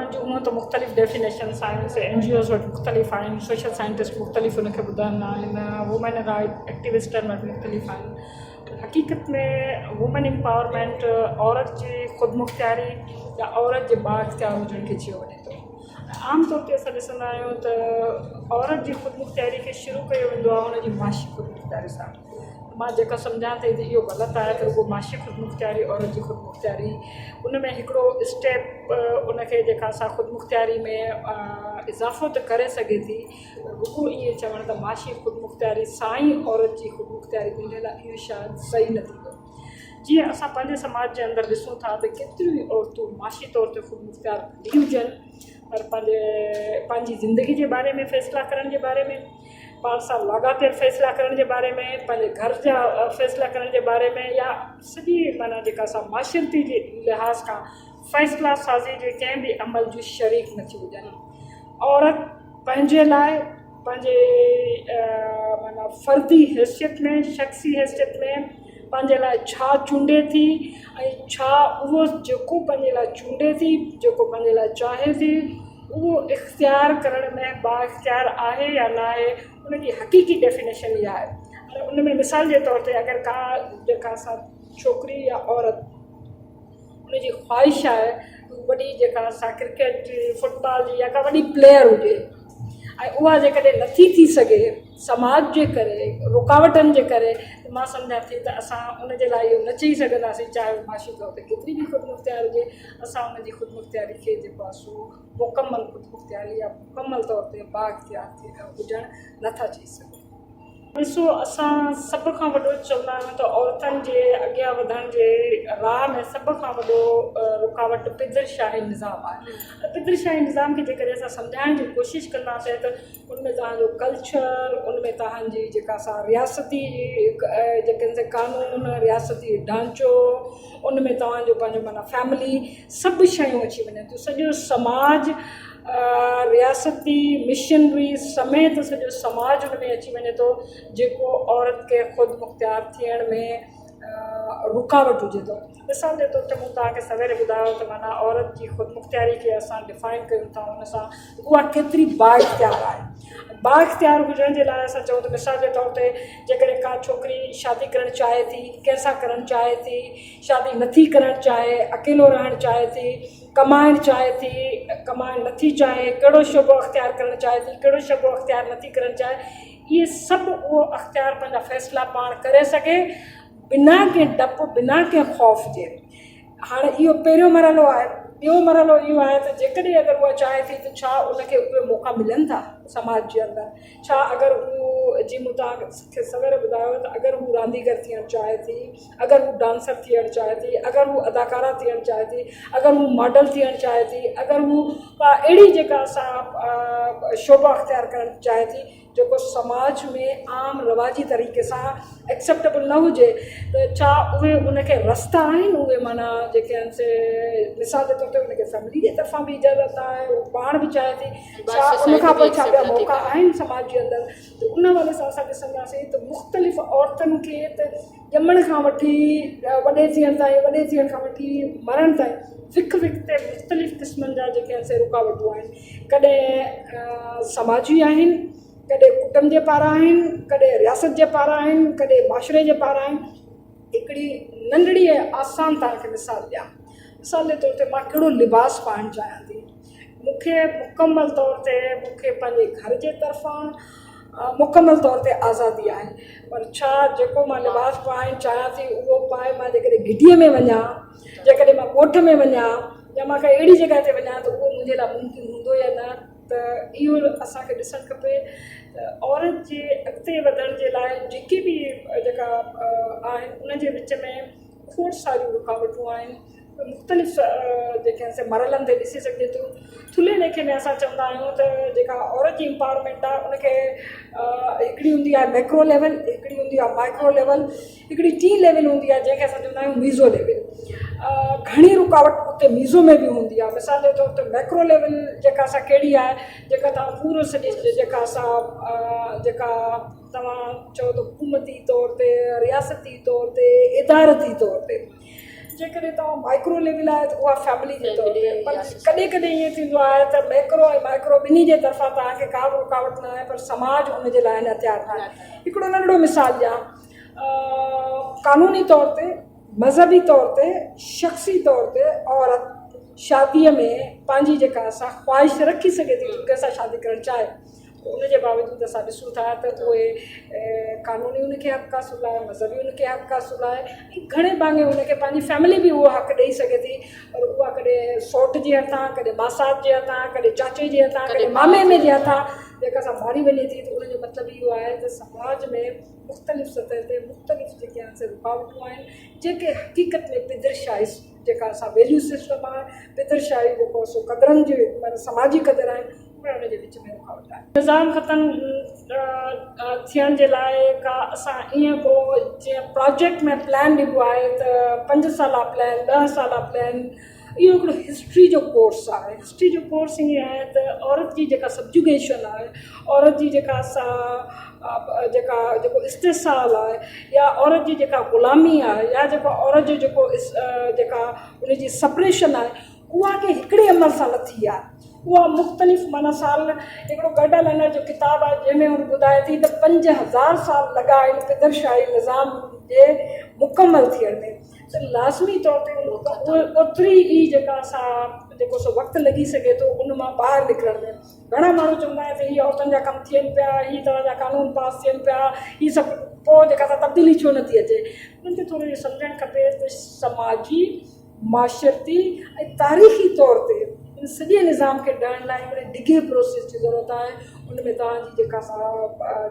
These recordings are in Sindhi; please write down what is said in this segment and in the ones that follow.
امپاورمينٽ جون هونئن ته مختلف ڊيفينيشنس آهن سي اين جي اوز وٽ مختلف آهن سوشل سائنٽسٽ مختلف ان کي ٻڌائيندا آهن وومين رائيٽ ايڪٽيوسٽن وٽ مختلف آهن حقيقت ۾ وومين امپاورمينٽ عورت جي خودمختياري يا عورت جي بااختيار هجڻ کي چيو وڃي ٿو عام طور تي اسان ڏسندا آهيون ته عورت جي خودمختياري کي شروع ڪيو ويندو آهي ان جي معاشي خودمختياري سان. مان جيڪا سمجهان ٿي ته اهو غلط آهي ته رڳو معاشي خودمختياري عورت جي خودمختياري ان ۾ هڪڙو اسٽيپ ان کي جيڪا سا خودمختياري ۾ اضافو ته ڪري سگهي ٿي پر رڳو ائين چوڻ ته معاشي خودمختياري سان ئي عورت جي خودمختياري مليل آهي اهو شايد صحيح نه ٿيندو. جيئن اسان پنهنجي سماج جي اندر ڏسون ٿا ته ڪيتريون ئي عورتون معاشي طور تي خودمختيار ڀلي هجن پر پنهنجي پنهنجي زندگي جي باري ۾ فيصلا ڪرڻ جي باري ۾ پاڻ سان لاڳاپيل فيصلا ڪرڻ جي باري ۾ پنهنجي گهر جا فيصلا ڪرڻ جي باري ۾ يا سڄي معنيٰ جيڪا اسان معاشرتي جي لحاظ کان فيصلا سازي جي ڪنهن به عمل جون شريڪ نه ٿيون هجن. عورت پنهنجي لاء پنهنجي معنيٰ فردي حيثيت ۾ شخصي حيثيت ۾ پنهنجي لاء ڇا چونڊي ٿي ۽ ڇا اهو جيڪو پنهنجي لاء چونڊي ٿي جيڪو پنهنجي لاء چاهي ٿي اهو اختيار ڪرڻ ۾ بااختيار آهي يا نه آهي ان جي حقيقي ڊيفينيشن اها آهي ۽ ان ۾ مثال جي طور تي اگر ڪا جيڪا سا ڇوڪري يا عورت ان جي خواهش آهي ته هو وڏي جيڪا سا ڪرڪيٽ جي فٽبال جي يا ڪا وڏي پليئر هجي ۽ اها جيڪڏهن نٿي ٿي سگهي سماج جي ڪري رڪاوٽن جي ڪري ته مان سمجهان ٿي ته اسان ان جي لاء اهو نه چئي سگهنداسين چاهي هو معاشي طور تي ڪيتري به خودمختيار هجي اسان ان جي خودمختياري کي جيڪو آهي سو مڪمل خودمختياري يا مڪمل طور تي بااختيار هجڻ نٿا چئي سگهون. ڏسو اسان سڀ کان وڏو چوندا آهيون ته عورتن جي اڳيان وڌڻ جي راهه ۾ سڀ کان وڏو رڪاوٽ پدر شاهي نظام آهي ۽ پدر شاهي نظام کي جيڪڏهن اسان سمجهائڻ جي ڪوشش ڪنداسين ته ان ۾ توهان جو ڪلچر ان ۾ توهان جي جيڪا سا رياستي جيڪي سي قانون رياستي ڍانچو ان ۾ توهان جو پنهنجو معنيٰ فيملي سڀ شيون اچي وڃن ٿيون سڄو سماج رياستي مشنري سميت سڄو سماج ان ۾ اچي وڃي ٿو جيڪو عورت کي خود مختيار ٿيڻ ۾ رڪاوٽ هجي ٿو مثال جي طور تي مون توهان کي سوير ٻڌايو ته معنيٰ عورت جي خود مختياري کي اسان ڊفائن ڪيون ٿا ان سان اها ڪيتري با اختيار آهي با اختيار هجڻ جي لاء اسان چئون ته مثال جي طور تي جيڪڏهن ڪا ڇوڪري شادي ڪرڻ چاهي ٿي ڪنهن سان ڪرڻ چاهي ٿي شادي نٿي ڪرڻ چاهي اڪيلو رهڻ چاهي ٿي ڪمائڻ چاهي ٿي، ڪمائڻ نٿي چاهي، ڪهڙو شعبو اختيار ڪرڻ چاهي ٿي، ڪهڙو شعبو اختيار نٿي ڪرڻ چاهي، اهي سڀ اهو اختيار پنهنجا فيصلا پاڻ ڪري سگهي بنا ڪنهن ڊپ بنا ڪنهن خوف جي. هاڻي اهو پهريون مرحلو آهي. ٻيو مرحلو اهو آهي ته جيڪڏهن اگر اها چاهي ٿي ته ڇا ان کي اهي موقعا ملن ٿا سماج جي اندر؟ ڇا اگر هو جي مون توهان کي سوير ٻڌايو ته اگر هو رانديگر ٿيڻ چاهي ٿي، اگر هو ڊانسر ٿيڻ چاهي ٿي، اگر هو اداڪارا ٿيڻ چاهي ٿي، اگر هو ماڊل ٿيڻ چاهي ٿي، اگر هو ڪا اهڙي جيڪا سا شعبو اختيار ڪرڻ چاهي ٿي جيڪو سماج ۾ عام رواجي طريقي سان ايڪسيپٽيبل نه هجي ته ڇا اهي ان کي رستا آهن اهي معنيٰ جيڪي آهن سي مثال جي طور تي ان کي فيملي جي طرفان به اجازت آهي هو پاڻ به چاهي ٿي ڇا ان کان پوء ڇا ٻيا موقعا آهن سماج جي اندر ته ان حوالي سان اسان ڏسنداسين ته مختلف عورتن کي ته ڄمڻ کان وٺي وڏي ٿيڻ تائين، وڏي ٿيڻ کان وٺي مرڻ تائين وک وک تي مختلف قسمن جا جيڪي آهن سي رڪاوٽون آهن. ڪڏهن سماجي آهن، ڪڏهن ڪٽنب جي پاران آهن، ڪڏهن رياست جي پاران آهن، ڪڏهن معاشري جي پاران آهن. هڪڙي ننڍڙي ۽ آسان توهان کي مثال ڏيان. مثال جي طور تي مان ڪهڙو لباس پائڻ چاهيان ٿي. مون کي مڪمل طور تي مون کي پنهنجي گهر جي طرفان مڪمل طور تي آزادي آهي پر ڇا جيڪو مان لباس پائڻ چاهيان ٿي اهو پائي مان جيڪڏهن گهٽيء ۾ وڃان جيڪڏهن مان ڳوٺ ۾ وڃان يا مان ڪنهن اهڙي جڳهه تي وڃان ته اهو منهنجي لاء ممڪن هوندو يا نه ته اهو اسان کي ڏسڻ کپي ته عورت جي اڳتي وڌڻ جي لاء جيڪي به جيڪا آهن ان جي وچ ۾ کوڙ ساريون رڪاوٽون آهن مختلف جيڪي آهن سي مرحلن تي ڏسي سگهجي ٿو. ٿلهي ليکي ۾ اسان چوندا آهيون ته جيڪا عورت جي امپاورمينٽ آهي ان کي هڪڙي هوندي آهي ميڪرو ليول هڪڙي هوندي آهي مائڪرو ليول هڪڙي ٽين ليول هوندي آهي جنهن کي اسان چوندا آهيون ميزو ليول گهڻي رڪاوٽ اتي ميزو ۾ به هوندي آهي مثال جي طور تي ميڪرو ليول جيڪا اسان ڪهڙي آهي جيڪا توهان پورو سڄي جيڪا اسان جيڪا توهان چئو ته حڪومتي طور تي رياستي طور تي ادارتي طور تي. جيڪڏهن توهان مائڪرو ليول آهي ته اها فيملي جي طور تي پر ڪڏهن ڪڏهن ائين ٿيندو آهي ته ميڪرو ۽ مائڪرو ٻنهي جي طرفان توهان کي ڪا به رڪاوٽ نه آهي پر سماج ان جي لاء اڃا تيار نه آهي. هڪڙو ننڍڙو مثال ڏيان قانوني طور تي مذهبي طور تي شخصي طور تي عورت شاديء ۾ پنهنجي جيڪا سا خواهش رکي سگهي ٿي ته ڪنهن سان شادي ڪرڻ چاهي ان جي باوجود اسان ڏسون ٿا ته اهي قانوني ان کي حق حاصل آهي مذهبي ان کي حق حاصل آهي ۽ گهڻي ڀاڱي ان کي پنهنجي فيملي به اهو حق ڏئي سگهي ٿي پر اها ڪڏهن سئوٽ جي هٿان ڪڏهن ماسات جي هٿان ڪڏهن چاچي جي هٿان ڪڏهن مامي جي هٿان جيڪا سا ماري وڃي ٿي ته ان جو مطلب اهو آهي ته سماج ۾ مختلف سطح تي مختلف جيڪي آهن سي رڪاوٽون آهن جيڪي حقيقت ۾ پدرشاهي جيڪا اسان ويليو سسٽم آهي پدرشاهي جيڪو سو قدرن جي معنيٰ سماجي قدر آهن اهي ان جي وچ ۾ رڪاوٽ آهن. نظام ختم ٿيڻ جي لاء ڪا اسان ائين ڪو جيئن پراجيڪٽ ۾ پلان ڏبو آهي ته پنج سالا پلان ڏهه سالا پلان اهو هڪڙو هسٽري جو ڪورس آهي هسٽري جو ڪورس ائين آهي ته عورت جي جيڪا سبجوگيشن آهي عورت جي جيڪا سا جيڪا جيڪو استحصال آهي يا عورت جي جيڪا غلامي آهي يا جيڪو عورت جو جيڪو جيڪا ان جي سپريشن آهي اها ڪنهن هڪڙي عمل سان نه ٿي آهي اها مختلف معنيٰ سال هڪڙو گڊ لنر جو ڪتاب آهي جنهن ۾ هن ٻڌائي ٿي ته 5000 سال لڳا آهن پدرشاهي نظام جي مڪمل ٿيڻ ۾ ته لازمي طور تي اوتري ئي جيڪا سا جيڪو سو وقت لڳي سگهي ٿو ان مان ٻاهر نڪرڻ ۾ گهڻا ماڻهو چوندا آهن ته هي عورتن جا ڪم ٿين پيا هي توهان جا قانون پاس ٿين پيا هي سڀ پوء جيڪا سا تبديلي ڇو نٿي اچي انهن کي ٿورو اهو سمجهڻ کپي ته سماجي معاشرتي ۽ تاريخي طور تي ان سڄي نظام کي ڊاهڻ لاء هڪڙي ڊگهي پروسيس جي ضرورت آهي ان ۾ توهان جي جيڪا سا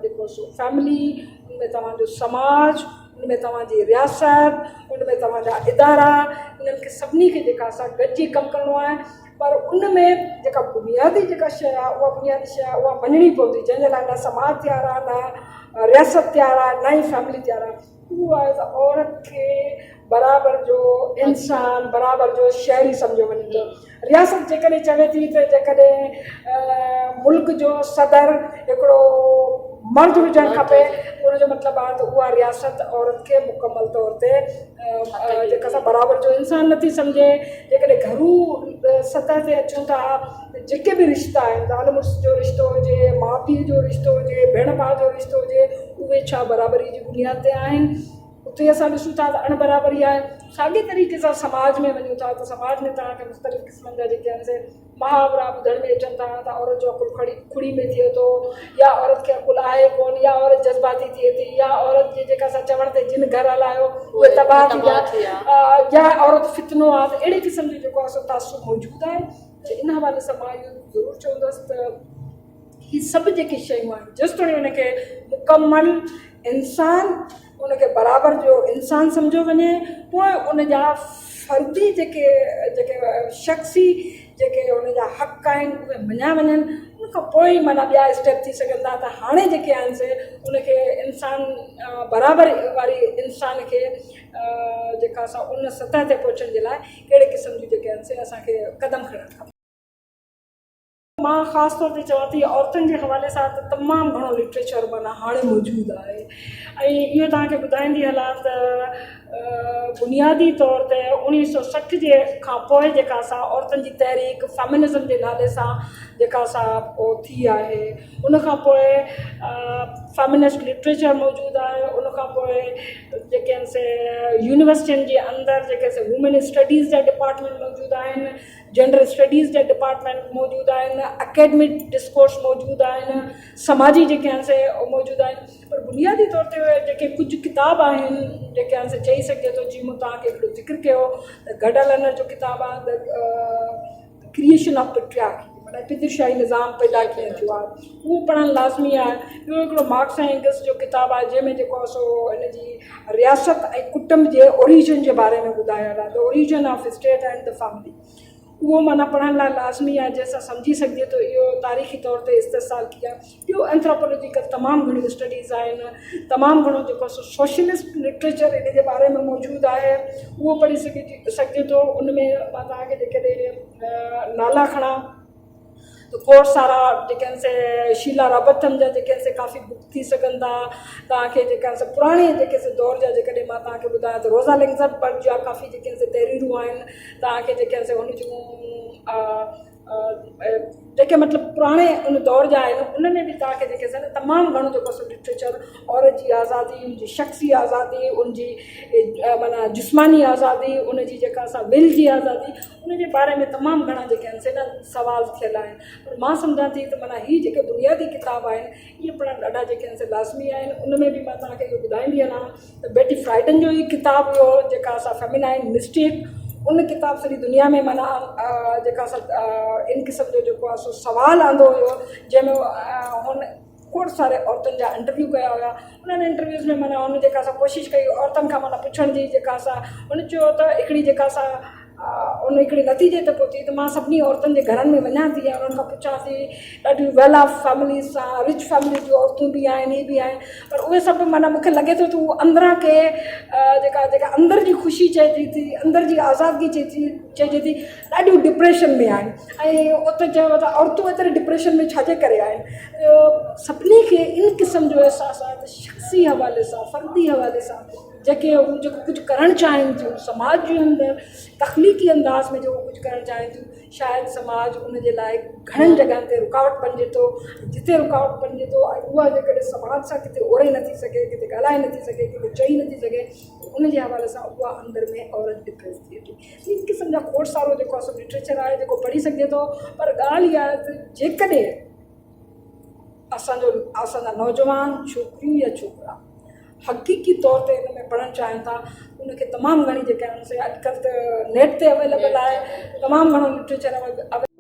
جيڪو سو فيملي ان ۾ توهان جو سماج ان ۾ توهان جي رياست، ان ۾ توهان جا ادارا، انهن کي سڀني کي جيڪا سا گڏجي ڪم ڪرڻو آهي پر ان ۾ جيڪا بنيادي جيڪا شيء آهي اها بنيادي شيء آهي اها مڃڻي پوندي جنهن جي لاء نه سماج تيار آهي نه رياست تيار آهي نه ئي فيملي تيار آهي اهو آهي ته عورت کي برابر جو انسان برابر جو شهري سمجهيو وڃي ٿو رياست جيڪڏهن چوي ٿي ته جيڪڏهن ملڪ جو صدر هڪڙو مرد هجڻ کپي ان جو مطلب آهي ته اها رياست عورت کي مڪمل طور تي جيڪا سا برابر جو انسان نٿي سمجهي جيڪڏهن گهرو سطح تي اچون ٿا ته جيڪي به رشتا آهن زال مڙس جو رشتو هجي ماء پيء جو رشتو هجي ڀيڻ ڀاء جو رشتو هجي اهي ڇا برابري جي بنياد تي آهن اتي اسان ڏسون ٿا ته اڻ برابري آهي. ساڳئي طريقي سان سماج ۾ وڃون ٿا ته سماج ۾ توهان کي مختلف قسمن جا جيڪي آهن سي محاورا ٻڌڻ ۾ اچن ٿا ته عورت جو عقل کڙي کڙي ۾ ٿئي ٿو يا عورت کي عقل آهي ڪونه يا عورت جذباتي ٿئي ٿي يا عورت جي جيڪا سا چوڻ تي جن گهر هلايو اهي تباهه ٿي ويا يا عورت فتنو آهي ته اهڙي قسم جو جيڪو آهي سو تعصب موجود آهي ته ان حوالي سان مان اهو ضرور چوندس ته هي سڀ جيڪي شيون آهن جيستوڻي ان کي مڪمل انسان ان کي برابر جو انسان سمجهيو وڃي پوء ان جا فردي جيڪي جيڪي شخصي جيڪي ان جا حق آهن اهي مڃيا وڃن ان کان پوء ئي معنيٰ ٻيا اسٽيپ ٿي سگهن ٿا ته هاڻي جيڪي آهن سي ان کي انسان برابر واري انسان کي جيڪا سا ان سطح تي پهچڻ جي لاء ڪهڙي قسم جون جيڪي آهن سي اسان کي قدم کڻڻ کپن. مان خاص طور تي چوان ٿي عورتن جي حوالي سان ته تمام گهڻو لٽريچر معنيٰ هاڻي موجود آهي ۽ اهو توهان کي ٻڌائيندي هلان ته بنيادي طور تي 1960 جي کان پوء جيڪا سا عورتن جي تحريڪ فيمنزم جي نالي سان جيڪا سا پوء ٿي آهي ان کان پوء فيمنسٽ لٽريچر موجود آهي ان کان پوء جيڪي آهن سي يونيورسٽين جي اندر جيڪي سي وومين اسٽڊيز جا ڊپارٽمينٽ موجود آهن جينڊر اسٽڊيز جا ڊپارٽمينٽ موجود آهن، اڪيڊمڪ ڊسڪورس موجود آهن، سماجي جيڪي آهن سي موجود آهن پر بنيادي طور تي جيڪي ڪجهه ڪتاب آهن جيڪي آهن سي چئي سگهجي ٿو جيئن مون توهان کي هڪڙو ذڪر ڪيو ته گڊل انر جو ڪتاب آهي The Creation of Patriarchy معنيٰ پدرشاهي نظام پيدا ڪيئن ٿيو آهي اهو پڙهڻ لازمي آهي ٻيو هڪڙو مارڪس ۽ اينگلس جو ڪتاب آهي جنهن ۾ جيڪو آهي سو ان جي رياست ۽ ڪٽنب جي اوريجن جي باري ۾ ٻڌايل آهي The Origin of State and the Family اهو معنيٰ پڙهڻ لاء لازمي آهي جنهن سان سمجهي سگهجي ٿو اهو تاريخي طور تي استحصال ڪيئن آهي ٻيو اينٿراپولوجيڪل تمام گهڻيون اسٽڊيز آهن تمام گهڻو جيڪو سو سوشلسٽ لٽريچر ان جي باري ۾ موجود آهي اهو پڙهي سگهجي ٿو ان ۾ مان توهان کي جيڪڏهن نالا کڻان. ته کوڙ سارا جيڪي آهن سي شيلا رابرٽن جا جيڪي آهن سي ڪافي بڪ ٿي سگهن ٿا توهان کي جيڪا آهن سي پراڻي جيڪي سي دور جا جيڪڏهن مان توهان کي ٻڌايان ته روزا لنگزر پر جا ڪافي جيڪي آهن سي تحريرون آهن توهان کي جيڪي آهن سي هن جون جيڪي مطلب پراڻي ان دور جا آهن ان ۾ به توهان کي جيڪي سي تمام گهڻو جيڪو سو لٽريچر عورت جي آزادي ان جي شخصي آزادي ان جي معنيٰ جسماني آزادي ان جي جيڪا سا ول جي آزادي ان جي باري ۾ تمام گهڻا جيڪي آهن سي نه سوال ٿيل آهن پر مان سمجهان ٿي ته معنيٰ هي جيڪي بنيادي ڪتاب آهن اهي پڙهڻ ڏاڍا جيڪي آهن سي لازمي آهن ان ۾ به مان توهان کي اهو ٻڌائيندي هلان ته بيٽي فرائيڊن جو هي ڪتاب هيو جيڪا سا فيمينائن مسٽيڪ ان ڪتاب سڄي دنيا ۾ معنيٰ جيڪا سا ان قسم جو جيڪو آهي سو سوال آندو هيو جنهن ۾ هن کوڙ ساري عورتن جا انٽرويو ڪيا هيا انهن انٽرويوز ۾ معنيٰ هن جيڪا سا ڪوشش ڪئي عورتن کان معنيٰ پڇڻ جي جيڪا سا هن چيو ته هڪڙي جيڪا سا ان هڪڙي نتيجي تي پهتي ته مان سڀني عورتن جي گهرن ۾ وڃان ٿي ۽ انهن کان پڇان ٿي ڏاڍيون ويل آف فيمليز سان رچ فيمليز جون عورتون به آهن هي به آهن پر اهي سڀ معنيٰ مون کي لڳي ٿو ته هو اندران ڪي جيڪا جيڪا اندر جي خوشي چئجي ٿي اندر جي آزادگي چئجي چئجي ٿي ڏاڍيون ڊپريشن ۾ آهن ۽ اتي چيو ته عورتون ايتري ڊپريشن ۾ ڇا جي ڪري آهن سڀني کي ان قسم جو احساس آهي ته شخصي حوالي سان فردي حوالي سان جيڪي هو جيڪو ڪجهه ڪرڻ چاهين ٿيون سماج جي اندر تخليقي انداز ۾ جيڪو ڪجهه ڪرڻ چاهين ٿيون شايد سماج ان جي لاء گهڻن جڳهن تي رڪاوٽ بنجي ٿو جتي رڪاوٽ بنجي ٿو ۽ اها جيڪڏهن سماج سان ڪٿي اوري نٿي سگهي ڪٿي ڳالهائي نٿي سگهي ڪٿي چئي نٿي سگهي ته ان جي حوالي سان اها اندر ۾ عورت ڊپريس ٿئي ٿي ان قسم جا کوڙ سارو جيڪو آهي سو لٽريچر آهي جيڪو پڙهي سگهجي ٿو پر ڳالهه اها آهي ته جيڪڏهن اسان جو اسان جا نوجوان ڇوڪريون يا ڇوڪرا حقيقي طور تي ان ۾ پڙهڻ چاهين ٿا ان کي تمام گهڻي جيڪا آهن سي اڄڪلهه ته نيٽ تي اويليبل آهي تمام گهڻو لٽريچر اويليبل.